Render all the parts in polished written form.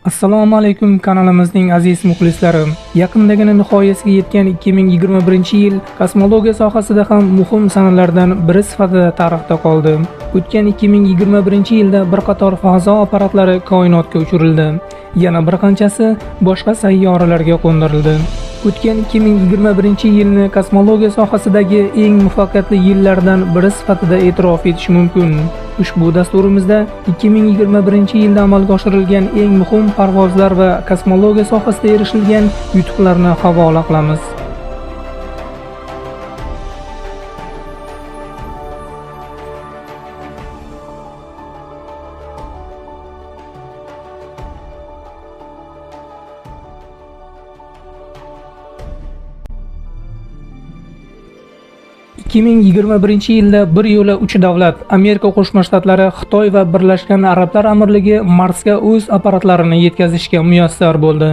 Assalomu alaykum kanalimizning aziz muxlislari. Yaqindagina nihoyasiga yetgan 2021-yil kosmologiya sohasida ham muhim sanalardan biri sifatida tarixda qoldi. O'tgan 2021-yilda bir qator fazo apparatlari koinotga uchirildi. Yana bir qanchasi boshqa sayyoralarga qo'ndirildi. O'tgan 2021-yilni kosmologiya sohasidagi eng muvaffaqiyatli yillardan biri sifatida e'tirof etish mumkin. Ushbu dasturimizda 2021-yilda amalga oshirilgan eng muhim parvozlar va kosmologiya sohasida erishilgan yutuqlarni havola qilamiz. ...2021-yilda bir yo'la 3 davlat Amerika Qo'shma Shtatlari, Xitoy va Birlashgan Arablar Amirligi Marsga o'z apparatlarini yetkazishga muyassar bo'ldi.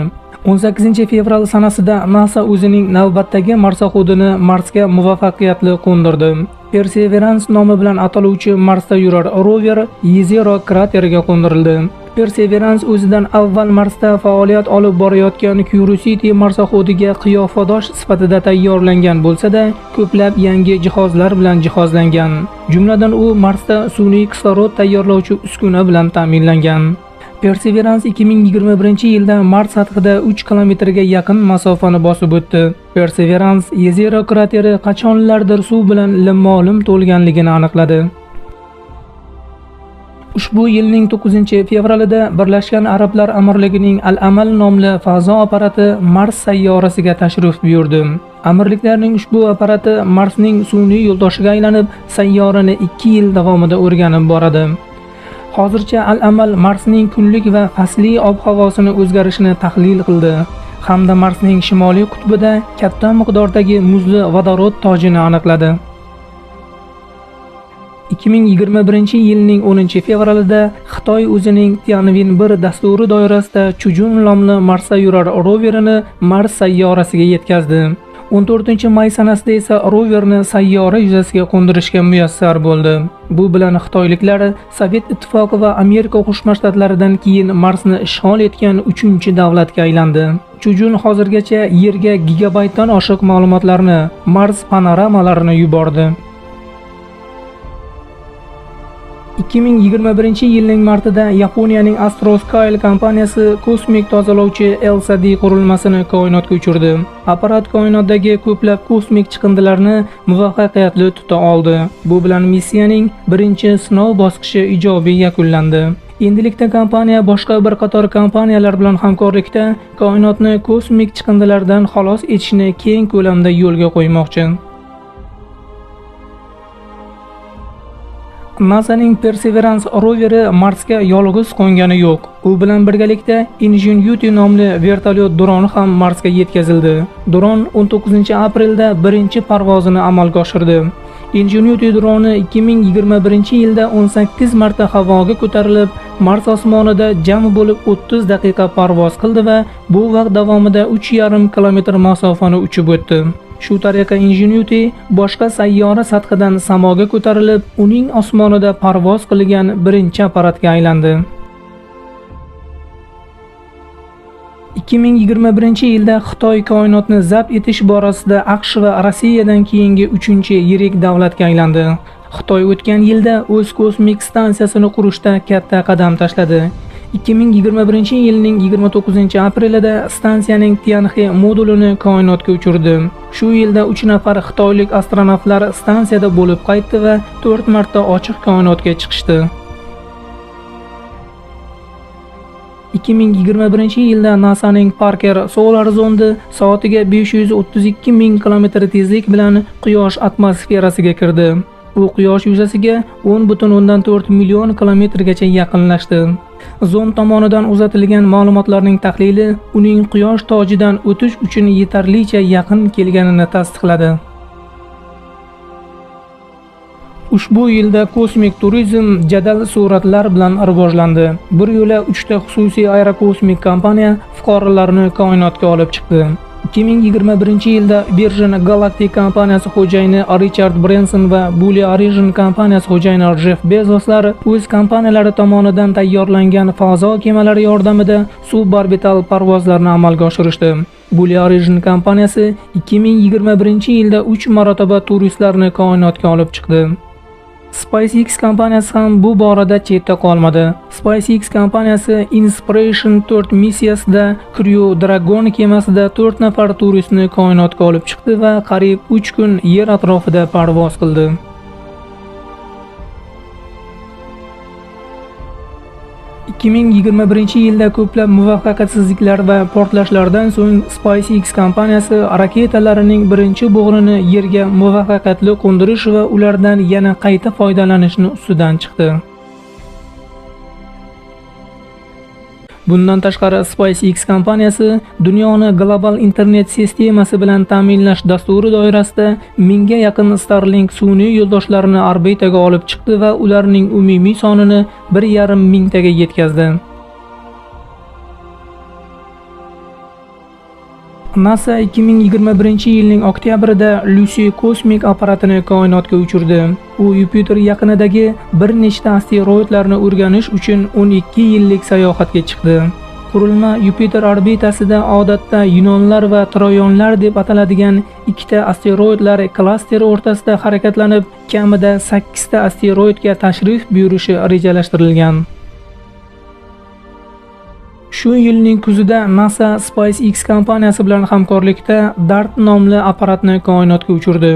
18 fevral sanasida NASA o'zining navbatdagi marsoxodini Marsga muvaffaqiyatli qo'ndirdi. Perseverance nomi bilan ataluvchi Marsda yurar rover Yezero krateriga qo'ndirildi. Perseverance o'zidan avval Marsda faoliyat olib borayotgan Curiosity marsoxodiga qiyofadosh sifatida tayyorlangan bo'lsa-da, ko'plab yangi jihozlar bilan jihozlangan. Jumladan, u Marsda sun'iy kislorod tayyorlovchi uskuna bilan ta'minlangan. Perseverance 2021-yilda Mars sathida 3 kilometrga yaqin masofani bosib o'tdi. Perseverance Yezero krateri qachonlardir suv bilan limmo-lim to'lganligini aniqladi. Ushbu yilning 9 fevralida Birlashgan Arablar Amirligining Al-Amal nomli fazo apparati Mars sayyorasiga tashrif buyurdi. Amirliklarning ushbu apparati Marsning sun'iy yo'ldoshiga aylanib, sayyorani 2 yil davomida o'rganib boradi. Hozircha Al-Amal Marsning kunlik va fasli ob-havosini o'zgarishini tahlil qildi hamda Marsning shimoliy qutbida katta miqdordagi muzli vodorod tojini aniqladi. 2021-yilning 10 fevralida Xitoy o'zining Tianwen-1 dasturi doirasida Chujun nomli Marsda yurar roverini Mars sayyorasiga yetkazdi. 14 may sanasida esa roverni sayyora yuzasiga qo'ndirishga muyassar bo'ldi. Bu bilan xitoyliklar Sovet Ittifoqi va Amerika Qo'shma Shtatlaridan keyin Marsni ishg'ol etgan 3-davlatga aylandi. Chujun hozirgacha Yerga gigabaytdan oshiq ma'lumotlarni, Mars panoramalarini yubordi. 2021-yilning martida Yaponiyaning Astroscale kompaniyasi kosmik tozalovchi ELSA-D qurilmasini koinotga uchirdi. Apparat koinotdagi ko'plab kosmik chiqindilarni muvaffaqiyatli tuta oldi. Bu bilan missiyaning birinchi sinov bosqichi ijobiy yakunlandi. Endilikda kompaniya boshqa bir qator kompaniyalar bilan hamkorlikda koinotni kosmik chiqindilardan xalos etishni keng ko'lamda yo'lga qo'ymoqchi. NASAning Perseverance roveri Marsga yolg'iz qo'ngani yo'q. U bilan birgalikda Ingenuity nomli vertolyot droni ham Marsga yetkazildi. Dron 19 aprelda birinchi parvozini amalga oshirdi. Ingenuity droni 2021-yilda 18 marta havoga ko'tarilib, Mars osmonida jami bo'lib 30 daqiqa parvoz qildi va bu vaqt davomida 3,5 kilometr masofani uchib o'tdi. Shu tariqa Ingenuity boshqa sayyora sathidan samoga ko'tarilib, uning osmonida parvoz qilgan birinchi apparatga aylandi. 2021-yilda Xitoy koinotni zabt etish borasida AQSh va Rossiyadan keyingi 3-yirik davlatga aylandi. Xitoy o'tgan yilda o'z kosmik stansiyasini qurishda katta qadam tashladi. 2021-yilning 29 aprelida stansiyaning Tianhe modulini koinotga uchirdi. Shu yilda 3 nafar xitoylik astronavtlar stansiyada bo'lib qaytdi va 4 marta ochiq koinotga chiqishdi. 2021-yilda NASAning Parker Solar zondi soatiga 532 ming kilometr tezlik bilan Quyosh atmosferasiga kirdi. U Quyosh yuzasiga 10,4 million kilometrgacha yaqinlashdi. Zond tomonidan uzatilgan ma'lumotlarning tahlili uning Quyosh tojidan o'tish uchun yetarlicha yaqin kelganini tasdiqladi. Ushbu yilda kosmik turizm jadal sur'atlar bilan rivojlandi. Bir yo'la uchta xususiy aerokosmik kompaniya fuqarolarni koinotga olib chiqdi. 2021-yilda Virgin Galactic kompaniyasi xo'jayini Richard Branson va Blue Origin kompaniyasi xo'jayini Jeff Bezoslar o'z kompaniyalari tomonidan tayyorlangan fazo kemalari yordamida suborbital parvozlarni amalga oshirishdi. Blue Origin kompaniyasi 2021-yilda 3 marotaba turistlarni koinotga olib chiqdi. SpaceX kompaniyasi ham bu borada chetda qolmadi. SpaceX kompaniyasi Inspiration 4 missiyasida Crew Dragon kemasida 4 nafar turistni koinotga olib chiqdi va qariyb 3 kun Yer atrofida parvoz qildi. 2021-yilda ko'plab muvaffaqiyatsizliklar va portlashlardan so'ng SpaceX kompaniyasi raketalarining birinchi bo'g'rini Yerga muvaffaqiyatli qo'ndirish va ulardan yana qayta foydalanishni ustidan chiqdi. Bundan tashqari SpaceX kompaniyasi dunyoni global internet sistemasi bilan ta'minlash dasturi doirasida 1000 ga yaqin Starlink sun'iy yo'ldoshlarini orbitaga olib chiqdi va ularning umumiy sonini 1,5 mingtaga yetkazdi. NASA 2021-yilning oktyabrida Lucy kosmik apparatini koinotga uchirdi. U Yupiter yaqinidagi bir nechta asteroidlarni o'rganish uchun 12 yillik sayohatga chiqdi. Qurilma Yupiter orbitasida odatda Yunonlar va Troyonlar deb ataladigan ikkita asteroidlar klasteri o'rtasida harakatlanib, kamida 8 ta asteroidga tashrif buyurishi rejalashtirilgan. Shu yilning kuzida NASA SpaceX kompaniyasi bilan hamkorlikda DART nomli apparatni koinotga uchirdi.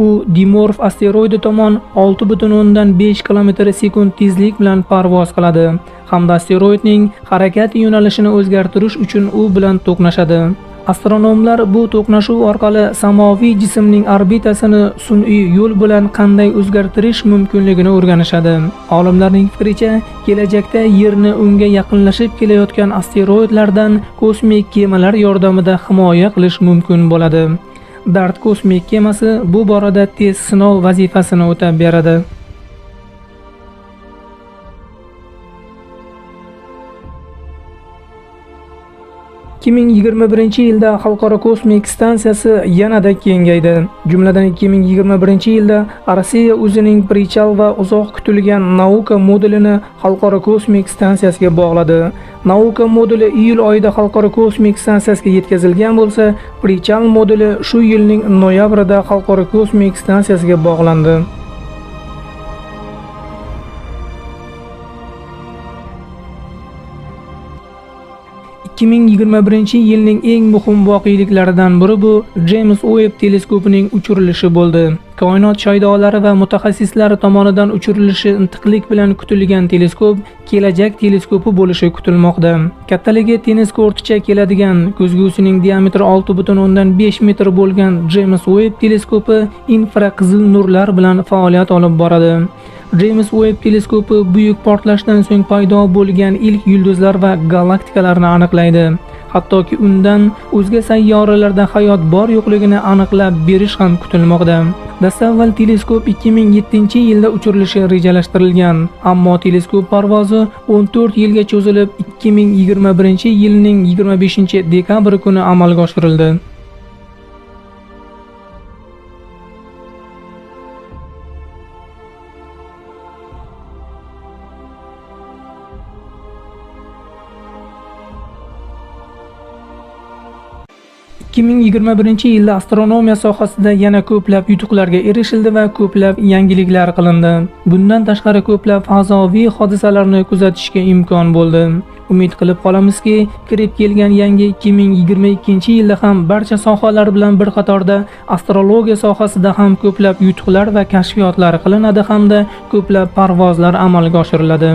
U Dimorf asteroidi tomon 6.5 km/sekund tezlik bilan parvoz qiladi hamda asteroidning harakat yo'nalishini o'zgartirish uchun u bilan to'qnashadi. Astronomlar bu to'qnashuv orqali samoviy jismning orbitasini sun'iy yo'l bilan qanday o'zgartirish mumkinligini o'rganishadi. Olimlarning fikricha, kelajakda Yerni unga yaqinlashib kelayotgan asteroidlardan kosmik kemalar yordamida himoya qilish mumkin bo'ladi. DART kosmik kemasi bu borada tez sinov vazifasini o'tab beradi. 2021-yilda Xalqaro kosmik stansiyasi yanada kengaydi. Jumladan 2021-yilda Rossiya o'zining Prichal va uzoq kutilgan Nauka modulini Xalqaro kosmik stansiyasiga bog'ladi. Nauka moduli iyul oyida Xalqaro kosmik stansiyasiga yetkazilgan bo'lsa, Prichal moduli shu yilning noyabrida Xalqaro kosmik stansiyasiga bog'landi. 2021-yilning eng muhim voqeliklaridan biri bu James Webb teleskopining uchirilishi bo'ldi. Koinot shaydolari va mutaxassislari tomonidan uchirilishi intiqlik bilan kutilgan teleskop kelajak teleskopi bo'lishi kutilmoqda. Kattaligi tennis korticha keladigan, ko'zgusining diametri 6.5 metr bo'lgan James Webb teleskopi infraqizil nurlar bilan faoliyat olib boradi. James Webb teleskopi buyuk portlashdan so'ng paydo bo'lgan ilk yulduzlar va galaktikalarni aniqlaydi. Hattoki undan o'zga sayyoralarda hayot bor yo'qligini aniqlab berish ham kutilmoqda. Dastavval teleskop 2007-yilda uchirilishi rejalashtirilgan, ammo teleskop parvozi 14 yilga cho'zilib 2021-yilning 25-dekabr kuni amalga oshirildi. 2021-yilda astronomiya sohasida yana ko'plab yutuqlarga erishildi va ko'plab yangiliklar qilindi. Bundan tashqari ko'plab fazoviy hodisalarni kuzatishga imkon bo'ldi. Umid qilib qolamizki, kirib kelgan yangi 2022-yilda ham barcha sohalar bilan bir qatorda astrologiya sohasida ham ko'plab yutuqlar va kashfiyotlar qilinadi hamda ko'plab parvozlar amalga oshiriladi.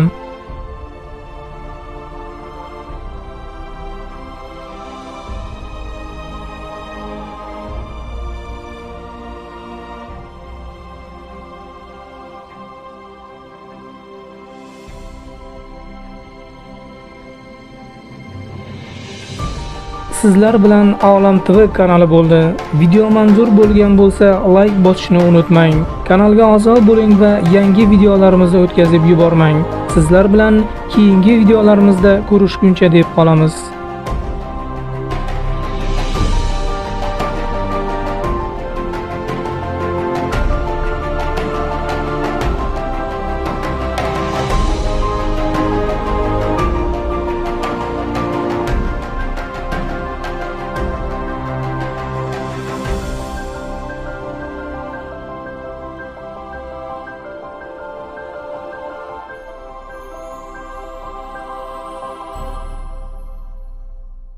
Sizlar bilan Olam TV kanali bo'ldi. Video manzur bo'lgan bo'lsa, like bosishni unutmang. Kanalga a'zo bo'ling va yangi videolarimizni o'tkazib yubormang. Sizlar bilan keyingi videolarimizda ko'rishguncha deb qolamiz.